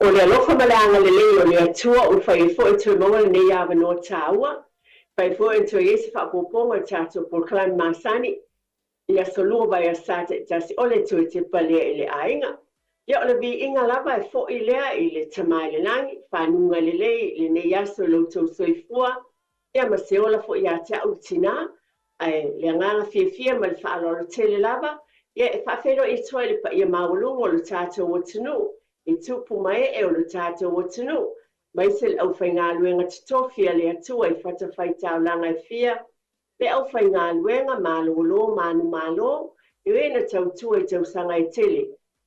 O le alofa ma le agalelei o le Atua ua fai ai foi ona toe maua lenei avanoa taua, fai ai foi ona toe i ai se faaopoopoga o le tatou polokalame masani i aso lua vaiaso sa taitasi o le toe tepa lea i le aiga. Ia o le viiga lava e foi lea i le Tama i le Lagi, fanuga lelei i lenei aso i lo outou soifua, ia ma se ola foi ia te au le tinā, ae le agaga fiafia ma le faaaloalo tele lava, ia e faafeiloai atu ai i le paia maualuga o lo tatou atunuu, i tupu ma ee o lo tatou atunuu, aemaise le aufaigaluega totofi a le Atua i fatafaitaulaga e fia, le aufaigaluega malolo manumalo, e e na tautua i tausaga e tele,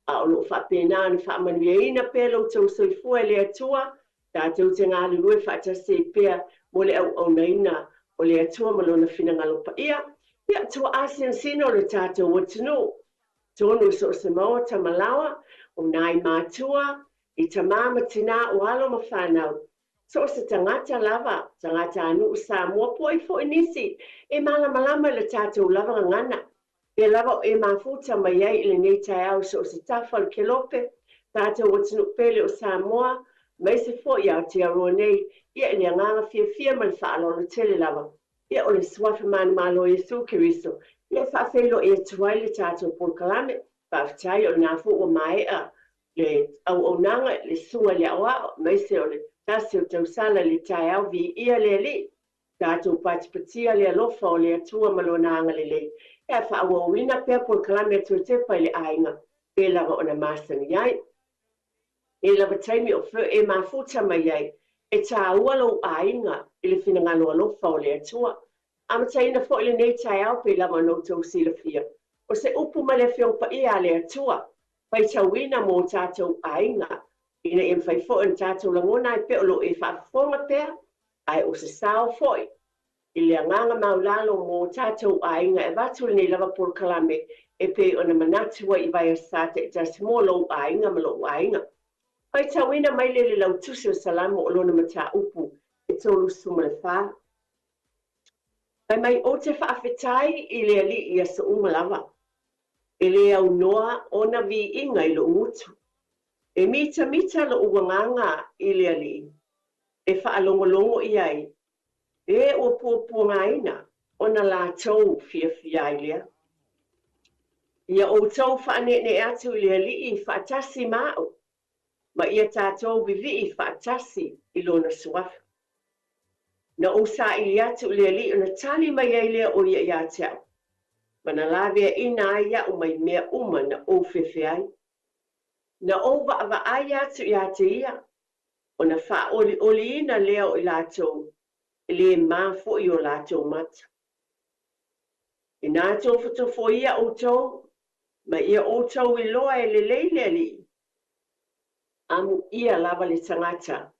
a o lo o faapena ona faamanuiaina pea lo outou soifua e le Atua, tatou te galulue faatasi ai pea mo le auaunaina o le Atua ma Lona finagalo paia. Ia, tuaa sinasina o le tatou atunuu, tonu i so o se maota ma laoa, o nai matua, i tamā ma tinā, o alo ma fanau, so o se tagata lava, tagatanuu Samoa po o ai foi nisi e malamalama i le tatou lava gagana. Pea lava o e mafuta mai ai i lenei taeao i so o se tafa o le kelope, tatou atunuu pele o Samoa, aemaise foi i Aotearoa nei, ia i le agaga fiafia ma le faaaloalo tele lava, ia o le Suafa manumalo o Iesu Keriso, ia e faafeiloai atu ai le tatou polokalame. Faafetai o lena foi ua maea le auaunaga, le susuga i le aoao, aemaise o le tasi o tausala i le taeao, viia le Alii. Tatou patipatia le alofa o le Atua ma Lona agalelei, e faaauauina pea polokalame a Toetepa i le aiga, pe lava ona masani ai. E lava taimi o fea e mafuta mai ai, e tāua lou aiga i le finagalo alofa o le Atua. Amataina foi lenei taeao pei lava ona outou silafia, o se upu ma le Afioga Paia a le Atua, faitauina mo tatou aiga, ina ia mafai foi ona tatou lagona ai pea o lo o e faafofoga pea, ae o se sao foi i le agaga maulalo mo tatou aiga e avatu lenei lava polokalame e pei ona manatu ai i vaiaso sa taitasi mo lou aiga ma lou aiga. Faitauina mai le le lautusi o Salamo o lona mataupu e 34. Fai mai, Ou te faafetai i le Alii i aso uma lava, e lē aunoa ona viiga i lou gutu. E mitamita lou agaga i le Alii, e faalogologo i ai, e ua puapuagaina ona latou fiafia ai lea. Ia outou faaneenee atu i le Alii faatasi ma au, ma ia tatou vivii faatasi i lona suafa. Na ou saili atu i le Alii ona tali mai ai lea o ia ia te au, ma na laveaina ai iaʻu mai mea uma na ou fefe ai. Na ou vaavaai atu ia te ia, ona faaolioliina lea o i latou, e lē mā foi o latou mata. Inā tofotofoia ʻoutou, ma ia ʻoutou iloa e lelei le Alii, amuia lava le tagata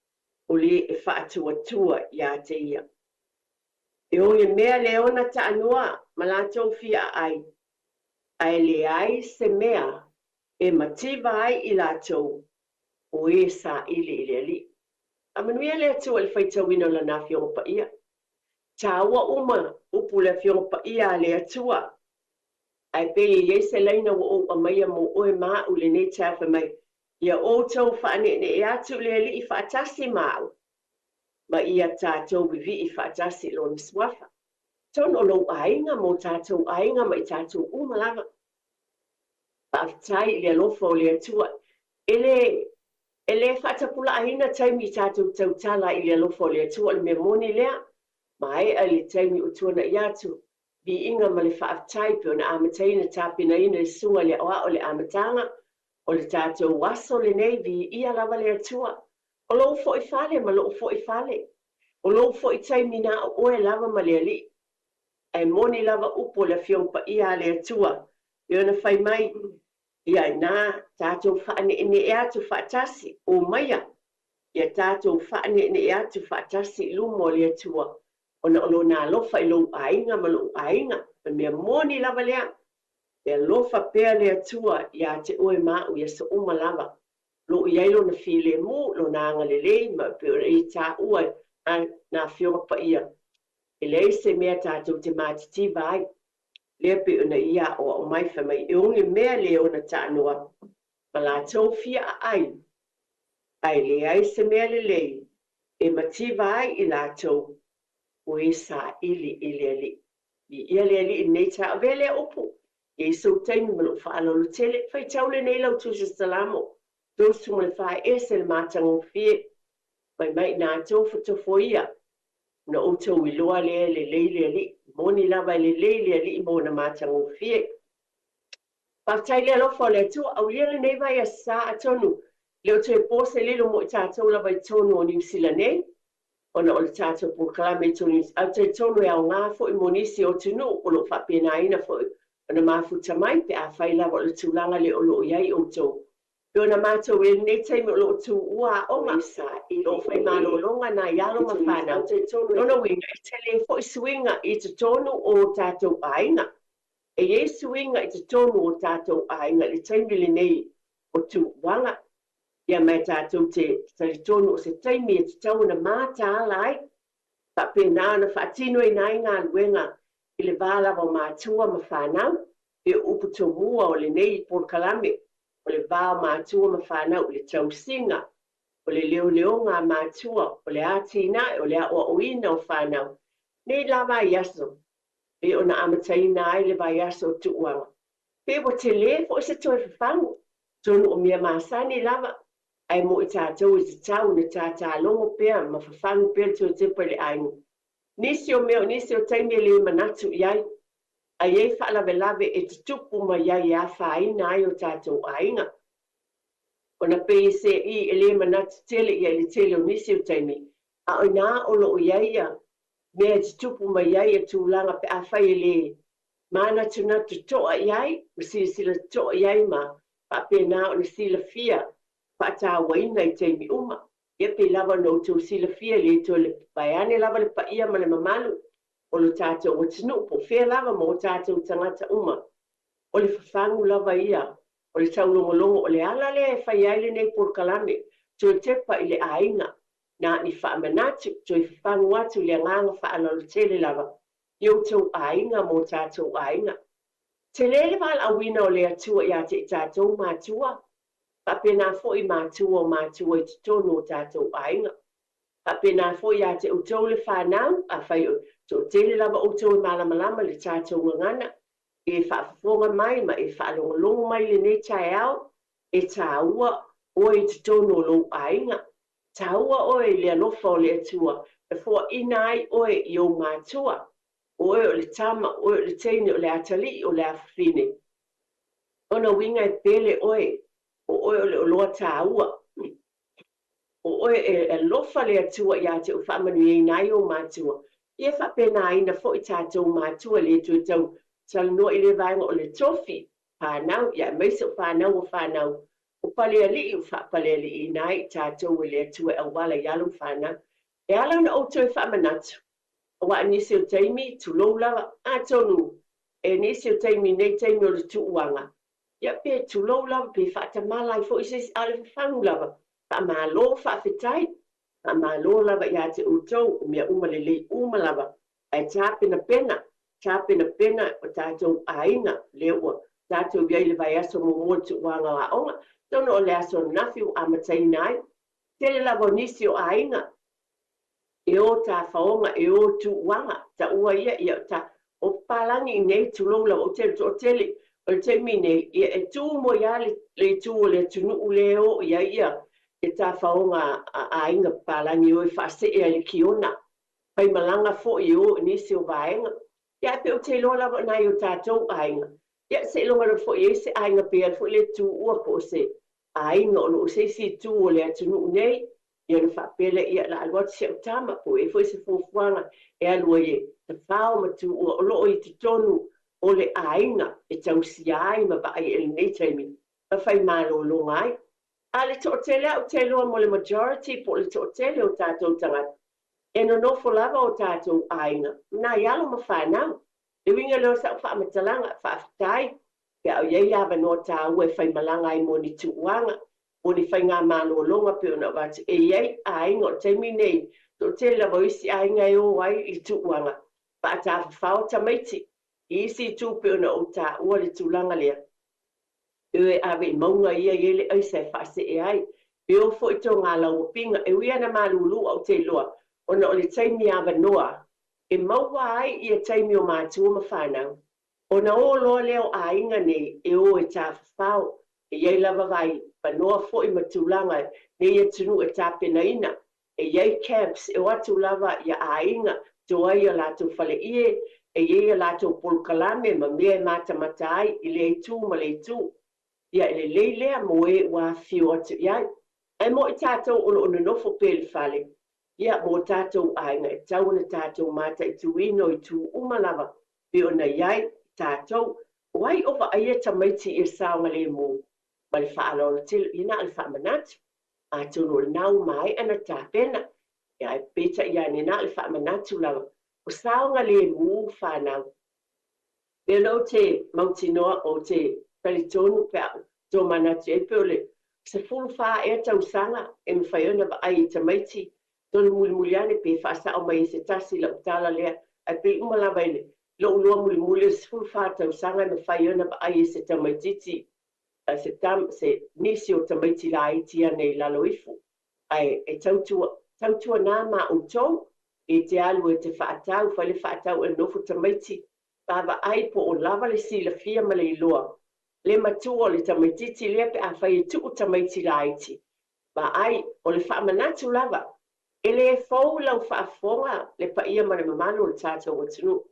o lē e faatuatua iā te ia. E oge mea le ona taanoa ma latou fia aai, ae leai se mea e mativa ai i latou o e saili i le Alii. Faamanuia le Atua i le faitauina o Lana Afioga Paia. Tāua uma upu le Afioga Paia a le Atua. Ae pei e i ai se laina ua ou aumaia mo oe ma au i lenei taeao fai mai, Ia outou faaneenee atu i le Alii faatasi ma au, ma ia tatou vivii faatasi i Lona Suafa. Tonu o lou aiga ma o tatou aiga ma i tatou uma lava. Faafetai i le alofa o le Atua. E lē, e lē faatapulaaina taimi tatou tautala i le alofa o le Atua, o le mea moni lea. Maea i le taimi ua tuana'i atu, viiga ma le faafetai pei ona amataina tapenaina le Susuga i le Aoao i le amataga o le tatou aso lenei, viia lava le Atua. O lou foi fale ma lou foi fale, o lou foi taimi na o oe lava ma le Alii. Ae moni lava upu o le Afioga Paia a le Atua, pei ona fai mai, Ia inā tatou faaneenee atu faatasi, omaia, ia tatou faaneenee atu faatasi i luma o le Atua, ona o Lona alofa i lou aiga ma lou aiga. O le mea moni lava lea, e alofa pea le Atua iā te oe ma au i aso uma lava. O lo o i ai Lona filemu, Lona agalelei, ma pei ona e taua e nā Afioga Paia, e leai se mea tatou te matitiva ai. Lea pei ona ia aʻoaʻo mai fai mai e oge mea le ona taanoa ma latou fia aai. Ae leai se mea lelei e mativa ai i latou o e saili i le Alii. Viia le Alii i lenei taeao. Avea lea upu, e i ai sou taimi ma lou faaaloalo tele. Faitau lenei lau Tusi Salamo 34, e ese le matagofie. Fai mai, Na tofotofoia ona outou iloa lea e lelei le Alii. Moni lava e lelei le Alii ma ona matagofie. Faafetai le alofa o le Atua, aulia lenei vaiaso sa, atonu le o toe po se lilo mo i tatou lava i totonu o Niu Sila nei, ona o le tatou polokalame i totonu ae talitonu e aoga foi mo nisi o atunuu o lo o faapenaina foi ona mafuta mai pe afai lava o le tulaga lea o lo o i ai outou. Pei ona matou i lenei taimi o lo o tuua aoga, o lo o fai malologa nai alo ma fanau. Lona uiga e tele foi suiga i totonu o tatou aiga. E i ai suiga i totonu o tatou aiga i le taimi lenei o tuuaga, ia ma e tatou te talitonu o se taimi e tatau ona mataala ai, faapena ona faatinoina ai galuega i le va lava o matua ma fanau. E pei o upu tomua o lenei polokalame, o le va o matua ma fanau i le tausiga, o le leoleoga a matua, o le atinae, o le aoaoina o fanau. Nei lava ai aso pei ona amataina ai le vaiaso o Tuuaga. Pe ua tele foi se toe fafagu, atonu o mea masani lava, ae mo i tatou e tatau ona tatalogo pea ma fafagu pea le toe tepa i le aiga. Nisi o mea o nisi o taimi e le manatu i ai, a i ai faalavelave e tutupu mai ai e afaina ai o tatou aiga. Ona pei se i e le manatu tele i ai i le tele o nisi o taimi, a o ina o lo o i ai ia mea e tutupu mai ai ia tulaga pe afai e le manatunatu totoa i ai ma silasila totoa i ai ma faapena ona silafia faatauaina i taimi uma. Ia pei lava ona outou silafia e le toe vaeane lava le paia ma le mamalu o lo tatou atunuu po o fea lava ma o tatou tagata uma. O le fafagu lava ia o le taulogologo o le ala lea e fai ai lenei polokalame, toe tepa i le aiga, na ni faamanatu, toe fafagu atu i le agaga faaaloalo tele lava i outou aiga ma o tatou aiga. Tele le valaauina o le Atua ia te i tatou matua, faapena foi matua o matua i totonu o tatou aiga. Faapena foi ia te outou le fanau, afai o toatele lava outou e malamalama i le tatou gagana, e faafofoga mai ma e faalogologo mai i lenei taeao, e taua oe i totonu o lou aiga. Taua oe i le alofa o le Atua e foaina ai oe i ou matua. O oe o le tama, o oe o le teine, o le atalii, o le afafine. Ona uiga e pele oe, o oe o le oloa taua. O oe e alofa le Atua ia te oe faamanuiaina ai ou matua. Ia faapenaina foi tatou matua e le toe tau talanoa i lea vaega o le tofi fanau, ia aemaise o fanau o fanau o Palealii ua faapalealiiina ai i tatou e le Atua e auala i alo ma fanau. E ala ona ou toe faamanatu, aua o nisi o taimi, tulou lava, atonu e nisi o taimi i nei taimi o le tuuaga, ia pe tulou lava, pe faatamala ai foi se isi, a o le fafagu lava, faamalo, faafetai, faamalo lava ia te outou, o mea uma lelei uma lava, ae tapenapena, tapenapena o tatou aiga, lea ua tatou i ai i le vaiaso muamua o le tuuaga o aoga, atonu o le aso ananafi ua amataina ai. Tele lava o nisi o aiga e o tafaoga, e o tuuaga, taua ia, ia ta, o papalagi i nei, tulou lava, ou te toatele, o le taimi nei, ia e tu moi lava le, le itu o le atunuu lea e o i ai ia, ia tafaoga a aiga papalagi e o e faasee ai i le Kiona, faimalaga foi e o i nisi o vaega. Ia ae pei ou te iloa lava o nai o tatou aiga, ia seiloga loa foi e i ai se aiga pe alu foi lea tuua po o se aiga o lo o se isi itu o le atunuu nei, ia ona faapea lea, ia o le a alu atu si au tama, po o i ai foi se fuafuaga e alu ai e tafao ma tuua o lo o i totonu o le aiga e tausia ai ma vaai i lenei taimi ma fai malologa ai. A o le toatele lava ou te iloa mo le majority po o le toatele o tatou tagata, E nonofo lava o tatou aiga, nai alo ma fanau. Le uiga lea o sau faamatalaga, faafetai pe a o i ai avanoa taua e faimalaga ai mo ni tuuaga, mo ni faigamalologa pei ona avatu. E i ai aiga o le taimi nei, toatele lava o isi aiga e o ai i tuuaga, faatafafao tamaiti i isi itu pei ona ou taua le tulaga lea. E o e ave i mauga ia i ai le aisa e faasee ai. Pe o foi togālauapiga e ui ana malūlū ou te iloa ona o le taimi avanoa e maua ai ia taimi o matua ma fanau ona o loa lea o aiga nei e o e tafafao e i ai lava vai panoa foi ma tulaga nei atunuu e tapenaina e i ai camps e o atu lava ia aiga to ai ia latou faleie e i ai ia latou polokalame ma mea e matamata ai i lea itu ma le itu. Ia e lelei lea mo e ua afifio atu i ai. Ae mo i tatou o lo o nonofo pea i le fale, ia mo tatou aiga e tatau ona tatou mataituina o itu uma lava pei ona i ai tatou. O ai o vaaia tamaiti i le saogalemu ma le faaaloalo tele? Ia na o le faamanatu. Atonu o lena ua maea ona tapena. Ia ae peitai ane na o le faamanatu lava. O saogalemu fanau. Pei ona ou te mautinoa, ou te talitonu pe a ou tomanatu i ai, pei o le 14 ea tausaga e mafai ai ona vaai i tamaiti, tonu mulimuli ane pe faasao mai e se tasi lau tala lea, ae pei uma lava i lou iloa mulimuli o le 14 tausaga e mafai ai ona vaai e se tamaitiiti, se tama, se nisi o tamaiti laiti ane i lalo ifo. Ae e tautua, tautuana ma outou e te alu e te faatau, fai le faatau e nofo tamaiti, vaavaai po o lava le silafia ma le iloa le matua o le tamaitiiti lea pe afai e tuu tamaiti laiti. Vaai, o le faamanatu lava, e le fou lau faafofoga le paia ma le mamalu o le tatou atunuu.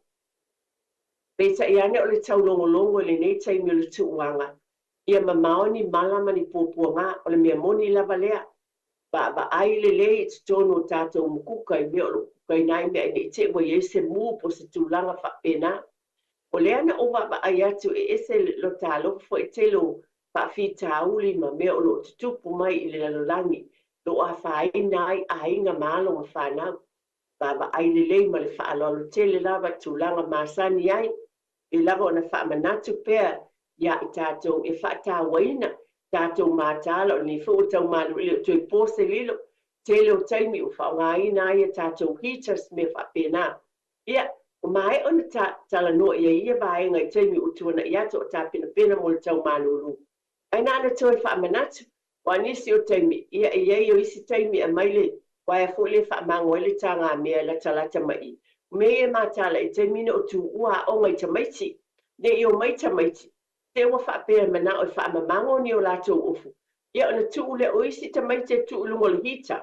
Peitai ane o le taulogologo i lenei taimi o le tuuaga, ia mamao ni mala ma ni puapuaga, o le mea moni lava lea. Vaavaai lelei i totonu o tatou mukuka i mea o lo o kukaina ai mea ne i te i ua i ai se mu po o se tulaga faapena. O lea na ou vaavaai atu e ese lota alofa foi tele o faafitauli ma mea o lo o tutupu mai i le lalolagi, lo o afaina ai aiga ma alo ma fanau. Vaavaai lelei ma le faaaloalo tele lava tulaga masani ai, e lava ona faamanatu pea iā i tatou e faatauaina tatou mataala o lenei foi ua tau malu e le o toe po se lilo, tele o taimi ua faaaogaina ai a tatou heaters mea faapena. Ia, ua maea ona talanoa i ai ia vaega i taimi ua tuanai atu o tapenapena mo le tau malūlū. Ae na ona toe faamanatu, aua nisi o taimi, ia e i ai o isi taimi e aumai le uaea foi lea e faamago ai le tagamea e latalata mai i. O mea ia e mataala i taimi nei o tuua aoga i tamaiti, ne i omai tamaiti, te ua faapea e manao e faamamago ni o latou ofu, ia ona tuu lea o isi tamaiti e tuu i luga o le heater.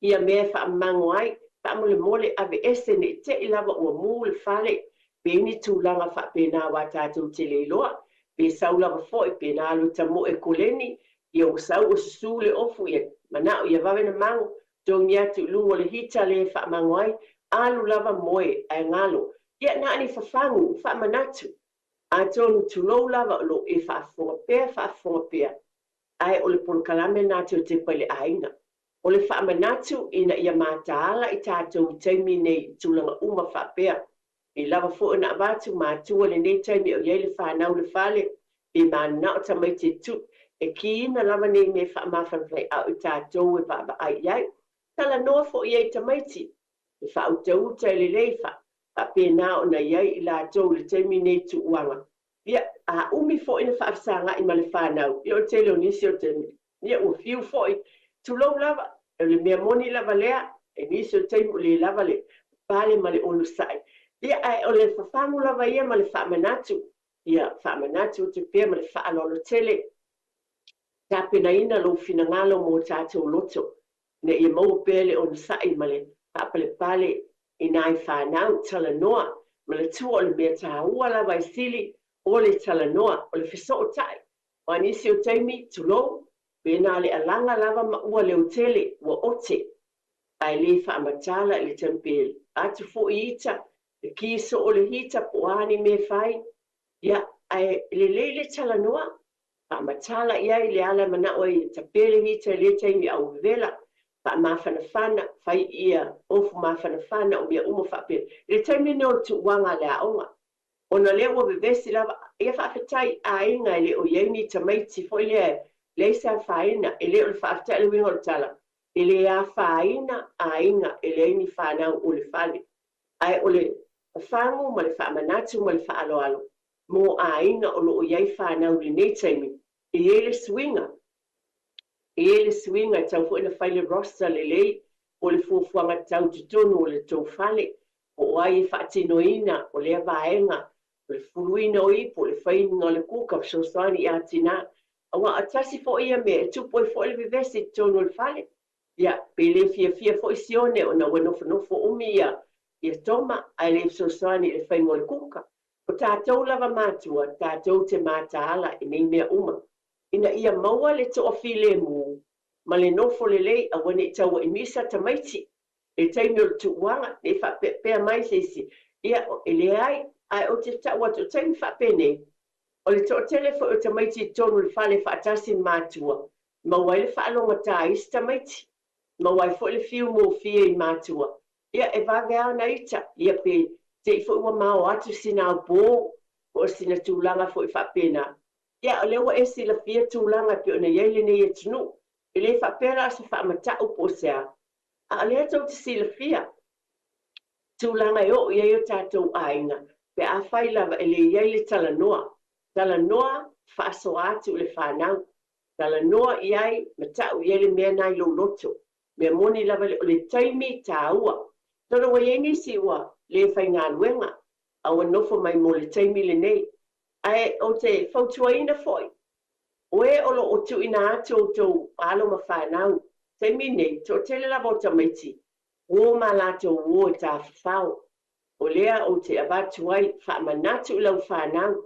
Ia mea e faamamago ai, faamolemole aveese ne i te i lava ua mu le fale, pe ni tulaga faapena aua tatou te le iloa, pe sau lava foi, pe na alu e tamoe koleni, ia ua sau ua susu le ofu, ia manao ia vave ona mago, togi atu i luga o le hita lea e faamago ai, alu lava moe ae galo. Ia na o ni fafagu, faamanatu. Atonu tulou lava o lo o e faafofoga pea, faafofoga pea, ae o le polokalame lena toe tepa i le aiga. O le faamanatu ina ia mataala i tatou i taimi nei i tulaga uma faapea. E lava foi ona avatu matua lenei taimi o i ai le fanau le fale, pe mananao tamaiti e tu, e kiina lava nei mea faamafanafana a o i tatou e vaavaai i ai. Talanoa foi i ai tamaiti, e faautauta e lelei fa, faapena ona i ai i latou i le taimi nei tuuaga. Ia, a umi foi na faafesagai ma le fanau, ia o le tele o nisi o taimi, ia ua fiu foi, tulou lava, o le mea moni lava lea, e nisi o taimi ua le lava le pale ma le onosai. Ia, ae o le fafagu lava ia ma le faamanatu, ia faamanatu atu pea ma le faaaloalo tele, tapenaina lou finagalo mo tatou loto, ina ia maua pea le onosai ma le faapalepale i nai fanau, talanoa ma le tua o le mea taua lava e sili o le talanoa, o le fesootai. Aua nisi o taimi, tulou, pēnā le alaga lava ma ua leotele, ua ote, ae le faamatala i le taimi pe atu foi ita, le ki soo o le hita po o a ni mea e fai, ia, ae lelei le talanoa, faamatala i ai le ala e manao ai e tape le hita i lea taimi a ua vevela, faamafanafana, fai ia ofu mafanafana o mea uma faapea. I le taimi lenei o le tuuaga a le aoga, ona lea ua vevesi lava, ia faafetai i aiga e le o i ai ni tamaiti foi lea e leai se afaina, e le o le faafetai le uiga o le tala, e le afaina aiga e leai ni fanau o le fale, ae o le fafagu ma le faamanatu ma le faaaloalo mo aiga o lo o i ai fanau i lenei taimi, e i ai le suiga. E i ai le suiga e tatau foi ona fai le roster lelei o le fuafuaga tau totonu o le tou fale, po o ai e faatinoina o lea vaega, o le fuluina o ipu, o le faiga o le kuka, fesoasoani ia tina. Aua tasi foi ia mea e tupu ai foi le vevesi i totonu o le fale. Ia, pe le fiafia foi Sione ona ua nofonofo umi ia Toma ae le fesoasoani i le faiga o le kuka. O tatou lava matua, tatou te mataala i nei mea uma, ina ia maua le toafilemu ma le nofo lelei, aua ne i tauaimisa tamaiti i le taimi o le tuuaga, ne i faapeapea mai se isi. Ia, e leai, ae ou te tau atu, o taimi faapenei, o le toatele foi o tamaiti i totonu o le fale faatasi ma matua, maua ai le faalogogata a isi tamaiti, maua ai foi le fiu mofie i matua. Ia, e vave lava ona ita, ia pe te i foi ua mao atu sina aupō, po o sina tulaga foi faapena. Ia, o lea ua e silafia tulaga e pei ona i ai lenei atunuu. E le faapea la o se faamata'u po o se a, a o lea tou te silafia tulaga e oo i ai o tatou aiga pe afai lava e le i ai le talanoa. Talanoa, faasoa atu i le fanau. Talanoa i ai ma ta'u i ai le mea na i lou loto. Mea moni lava o le taimi tāua. Tonu ua i ai nisi ua le faigaluega a ua nofo mai mo le taimi lenei. Ae ou te fautuaina foi, o e o lo o tuuina atu outou alo ma fanau, taimi nei, toatele lava o tamaiti, uo ma latou uo e tafafao. O lea ou te avatu ai faamanatu i lau fanau,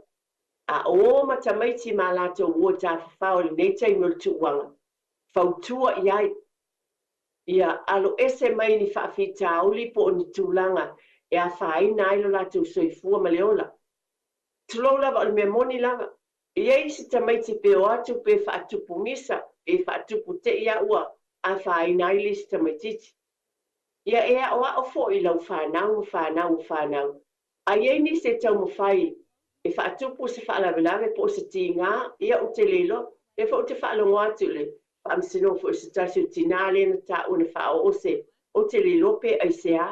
a o ma tamaiti ma latou uo e tafafao i lenei taimi o le tuuaga, fautua i ai, ia aloese mai ni faafitauli po o ni tulaga e afaina ai lo latou soifua ma le ola. Tulou lava, o le mea moni lava, e i ai isi tamaiti pe o atu pe faatupu misa, pe faatupu te i a ua afaina ai le isi tamaitiiti. Ia e aʻoaʻo foi i lau fanau ma fanau o fanau. A i ai nisi e taumafai e faatupu se faalavelave po o se tiga, ia ou te le iloa. O lea foi ou te faalogo atu i le faamasinoga foi o se tasi o tinā lea na taua na faaoo se, ou te le iloa pe aisea.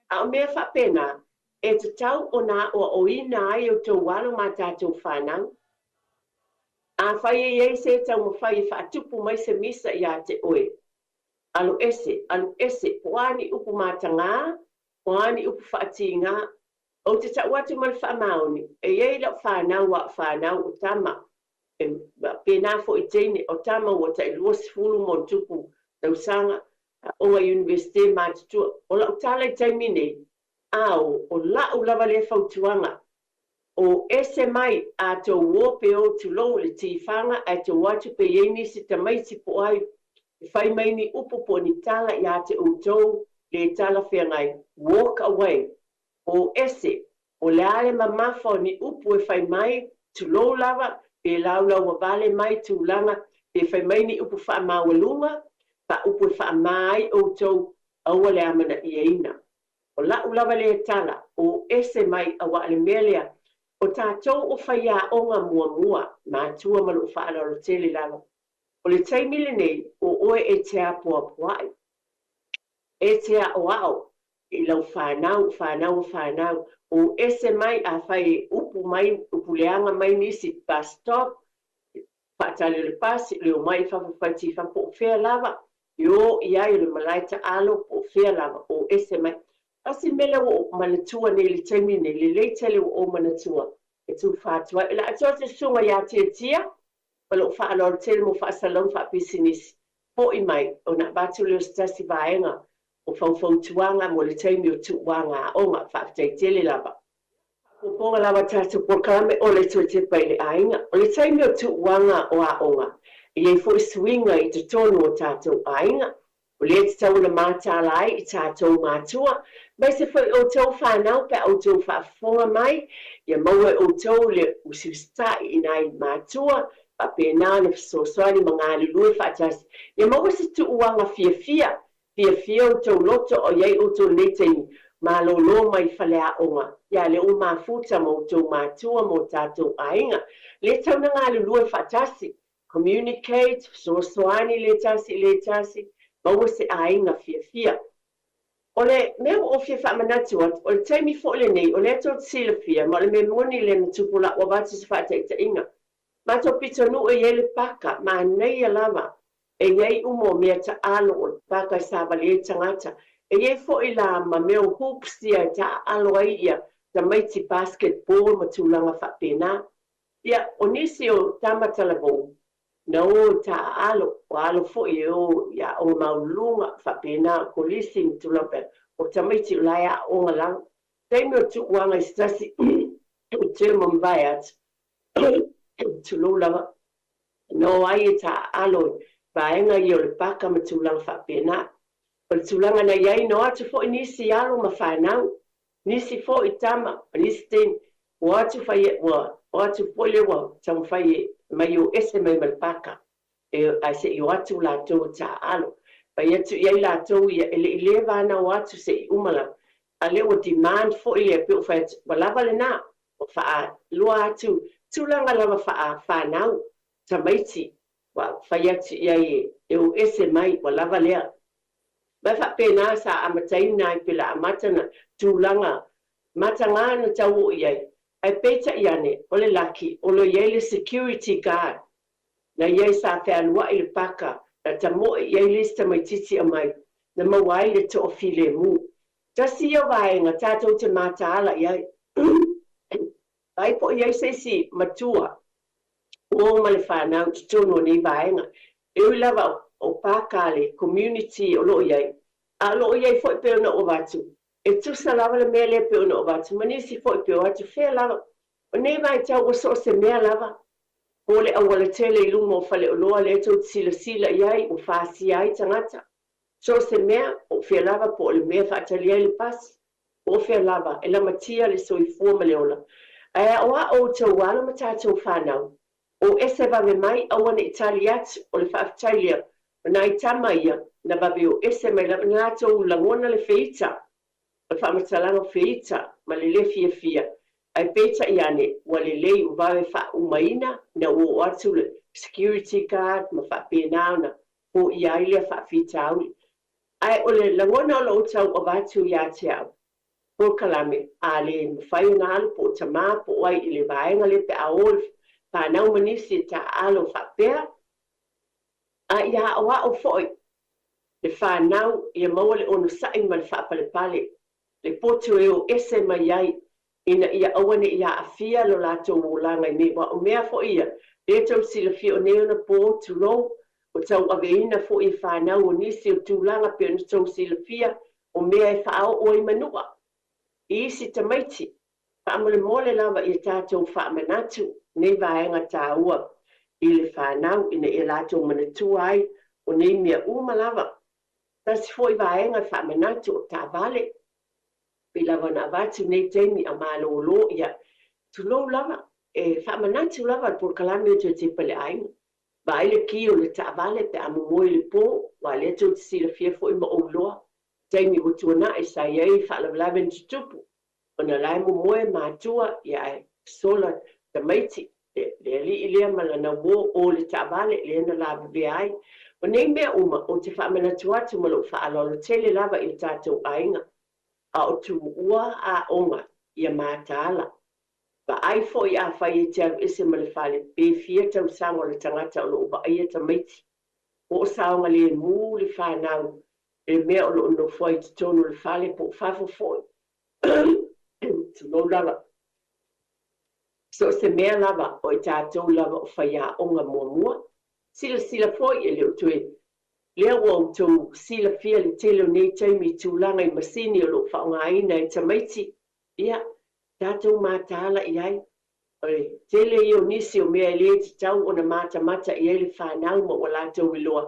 A o mea faapena, e tatau ona aʻoaʻoina ai outou alo ma tatou fanau. Afai e i ai se taumafai e faatupu mai se misa ia te oe, alu ese, alu ese, po o a ni upu matagā, po o a ni upu faatigā. Ou te tau atu ma le faamaoni, e i ai lau fanau a o fanau o tama, e pēnā foi i teine, o tama ua tai 20 ma ona tupu tausaga, aoga Iunivesite matutua. O lau tala i taimi nei, Ao, o la'u lava lea fautuaga, o ese mai a tou o pe o tulou i le tifaga ae tou atu pe i ai nisi tamaiti po o ai e fai mai ni upu po o ni tala ia te outou le talafeagai, walk away, o ese, o le a le mamafa o ni upu e fai mai, tulou lava, pe laulauavale mai tulaga, pe fai mai ni upu faamaualuga, pa upu e faamā ai outou, aua le amanaiaina. O la'u lava lea tala, o ese mai auā le mea lea, o tatou o faiaoga muamua, matua ma lo'u faaaloalo tele lava. O le taimi lenei, o oe e te apoapoa'i, e te aʻoaʻo i lau fanau, fanau o fanau, o ese mai afai e upu mai, upu leaga mai nisi bus stop, faatali o le pasi, le omai i fafo fai tifa, po o fea lava, e o i ai o le malae taalo, po o fea lava, o ese mai. Tasi mea lea ua ou manatua nei i le taimi nei, lelei tele ua ou manatua e tufa atu ai. O le a atu atu susuga ia Tiatia, ma lou faaaloalo tele mo faasalalauga faapisinisi, foi mai ona avatu lea o se tasi vaega o faufautuaga mo le taimi o tuuaga aoga. Faafetai tele lava. Faaopoopoga lava tatou polokalame o le toe tepa i le aiga. O le taimi o tuuaga o aoga, e i ai foi suiga i totonu o tatou aiga. O lea e tatau ona mataala ai i tatou matua, aemaise foi outou fanau pe a outou faafofoga mai, ia maua e outou le usiusita'i i nai matua, faapena ona fesoasoani ma galulue faatasi, ia maua se tuuaga fiafia Fiafia outou loto o i ai outou i lenei taimi, malolo mai faleaoga, ia lea ua mafuta ma outou matua ma o tatou aiga. Le tau na galulue faatasi, communicate, fesoasoani le tasi i le tasi, maua se aiga fiafia. O le mea ua ou fia faamanatu atu, o le taimi foi lenei, o lea tou te silafia, ma o le mea moni lea na tupu la'u avatu se faataitaiga. Matou pitonuu e i ai le paka, manaia lava. E i ai uma o mea taalo o le paka e savali ai tagata. E i ai foi la ma mea o hoops ia e taaalo ai ia tamaiti basketball ma tulaga faapena. Ia, o nisi o tama talavou, na o e taaalo, o alo foi e o i aoga maualuluga, faapena, o kolisi ma tulaga faapena, o tamaiti o la e aooga lava. Taimi o tuuaga i se tasi term ua mavae atu, tulou lava, na o ai e taaalo i vaega ia o le paka ma tulaga faapena. O le tulaga na i ai, na o atu foi nisi alo ma fanau, nisi foi tama, ma nisi teine, ua o atu fai, ua o atu foi lea ua taumafai e mai o ese mai ma le paka, e, ae se i o atu latou e taaalo. Fai atu i ai latou ia, e le i leva lava ona o atu se i uma lava, a lea ua demand foi lea, pei ua fai atu, ua lava lena, ua faaloa atu tulaga lava faa-fanau, tamaiti, ua fai atu i ai e o ese mai, ua lava lea. Ma e faapena sa amataina ai pe la amata na tulaga mataga na tau oo i ai. Ae peitai ane, o le laki, o lo i ai le security guard na i ai sa fealuai le paka na tamoe i ai le isi tamaitiiti aumai na maua ai le toafilemu. Tasi ia o vaega tatou te mataala i ai. Vaai po o i ai se isi matua o ma le fanau i totonu o nei vaega. E ui lava o paka a le community o lo o i ai, a o lo o i ai foi pei ona ou avatu, e tusa lava le mea lea pei ona ou avatu ma nisi foi pe o atu fea lava. O nei vaitau ua so o se mea lava, po o le aualatele i luma o faleoloa lea tou te silasila i ai ua fasia ai tagata. So o se mea, po o fea lava, po o le mea e faatali ai le pasi, po o fea lava, e lamatia le soifua ma le ola. Ae aoao outou alo ma tatou fanau, o ese vave mai, aua ne i tali atu, o le faafetai lea, o nai tama ia, na vave o ese mai lava, na latou lagona le feita, o le faamatalaga o feita ma le le fiafia, ae peitai ane, ua lelei, ua vave faaumaina, ina ua oo atu le security guard ma faapena ona foia ai lea faafitauli. Ae o le lagona o lou tau avatu ia te au, polokalame a le mafai ona alu po o tama po o ai i le vaega lea pe a o le fanau ma nisi e taaalo faapea, a ia aoao foi le fanau ia maua le onosai ma le faapalepale, le potu e o ese mai ai ina ia aua ne i aafia lo latou olaga i mea, aua o mea foi ia, lea tou silafia o nei ona po, tulou, o tauaveina foi e fanau o nisi o tulaga pei ona tou silafia o mea e faaoo ai manua i isi tamaiti. Faamolemole lava ia tatou faamanatu nei vaega taua i le fanau ina ia latou manatua ai o nei mea uma lava. Tasi foi vaega e faamanatu o taavale. Pei lava ona avatu nei taimi a malolo ia, tulou lava, e faamanatu lava le polokalame o toe tepa i le aiga. Vaai le ki o le taavale pe a momoe i le po, aua lea tou te silafia foi ma ou iloa, taimi ua tuanai sa i ai faalavelave na tutupu, ona la e momoe matua ia ae sola tamaiti le alii lea ma lana uo o le taavale lea na lavevea ai. O nei mea uma ou te faamanatu atu ma lou faaaloalo tele lava i o tatou aiga, a o tuua aoga ia mataala. Vaai foi afai e te alu ese ma le fale pe fia tausaga o le tagata o lo o vaaia tamaiti, po o saogalemu le fanau i le mea o lo o nofo ai i totonu o le fale po o fafo foi. Tulou lava. So o se mea lava o i tatou lava o faiaoga muamua. Silasila foi e le o toe lea ua outou silafia le tele o nei taimi i tulaga i masini o lo o faaaogaina e tamaiti, ia, tatou mataala i ai. O le tele ia o nisi o mea e le tatau ona matamata i ai le fanau ma ua latou iloa,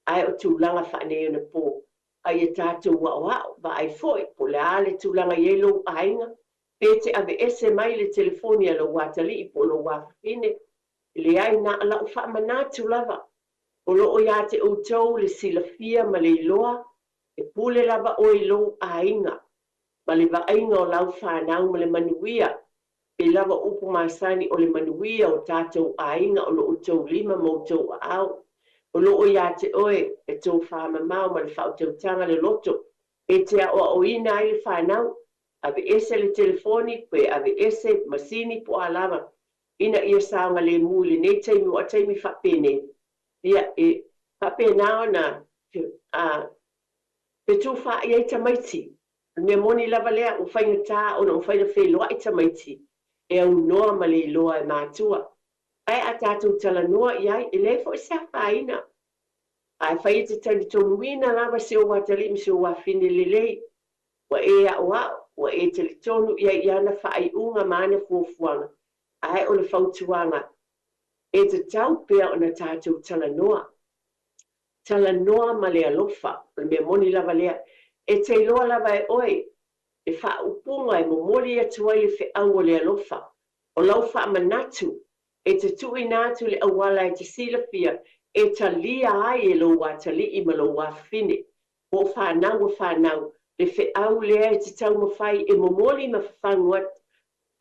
ae o tulaga faaneionapo. A ia tatou aoao, vaai foi po o le a le tulaga i ai lou aiga, pe te aveese mai le telefoni a lou atalii po o lou afafine, leai, na o lau faamanatu lava, o lo o ia te outou le silafia ma le iloa, e pule lava oe i lou aiga, ma le vaaiga o lau fanau ma le manuia, pei lava o upu masani o le manuia o tatou aiga o lo outou lima ma outou aao, o lo o ia te oe le tofa mamao ma le faautautaga loloto e te aoaoina ai le fanau, aveese le telefoni pe aveese masini po o a lava, ina ia saogalemu i lenei taimi aua o taimi faapenei, ia, e. Faapena ona fetufaai ai tamaiti. O le mea moni lava lea, ua faigata ona mafai ona feiloai tamaiti e aunoa ma le iloa e matua. Ae a tatou talanoa i ai, e leai foi se afaina. Ae fai e te talitonuina lava si ou atalii ma si ou afine lelei, ua e aoao, ua e talitonu i ai i ana faaiuga ma ana fuafuaga, ae o le fautuaga, e tatau pea ona tatou talanoa. Talanoa ma le alofa, o le mea moni lava lea. E te iloa lava e oe le faaupuga e momoli atu ai le feau o le alofa. O lau faamanatu, e te tuuina atu le auala e te silafia e talia ai e lou atalii ma lou afafine, po o fanau a fanau, le feau lea e te taumafai e momoli ma fafagu atu.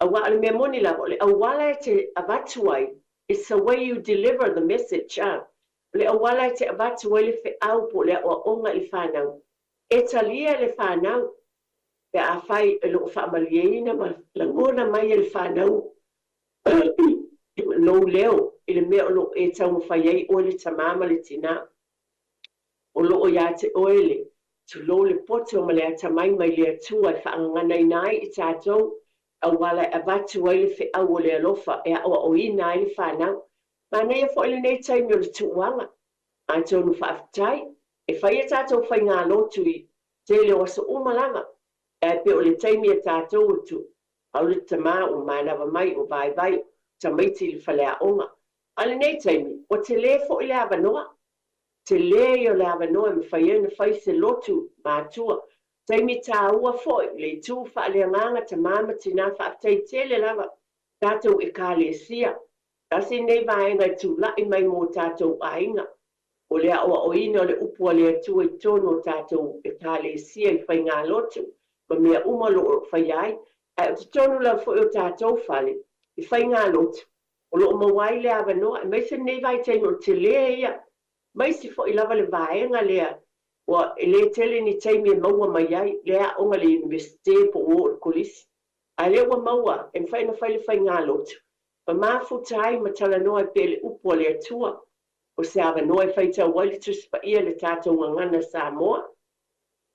Aua o le mea moni lava, o le auala e te avatu ai, it's the way you deliver the message, a. O le auala e te avatu ai le feau po o le aoaoga i le fanau, e talia e le fanau, pe afai e lo o faamalieina ma lagona mai e le fanau lou leo i le mea o lo o e taumafai ai oe le tamā ma le tinā. O lo o ia te oe le, tulou le poto ma le atamai mai le Atua e faagaganaina ai i tatou auala e avatu ai le feau o le alofa e aoaoina ai le fanau. Manaia foi lenei taimi o le tuuaga. Atonu faafetai, e fai a tatou faigalotu i tele o aso uma lava, ae pei o le taimi a tatou o tu, au le tamā ua manava mai ua vaivai tamaiti i le faleaoga. A o lenei taimi, ua tele foi le avanoa. Tele ia o le avanoa e mafai ai ona fai se lotu matua. Taimi tāua foi, le itu faaleagaga tamā ma tinā faafetai tele lava tatou Ekalesia. Tasi lenei vaega e tulai mai mō tatou aiga. O le aoaoina o le upu a le Atua i totonu o tatou Ekalesia i faigalotu ma mea uma o lo o faia ai. Ae o totonu lava foi o tatou fale i faigalotu o lo o maua ai le avanoa, aemaise lenei vaitaimi o le tele ia, aemaise foi lava le vaega lea ua e le tele ni taimi e maua mai ai le aoga i le Iunivesite po o o i le Kolisi. A lea ua maua e mafai ona fai le faigalotu ma mafuta ai ma talanoa ai pea i le upu a le Atua. O se avanoa e faitau ai le Tusi Paia i le tatou gagana Samoa.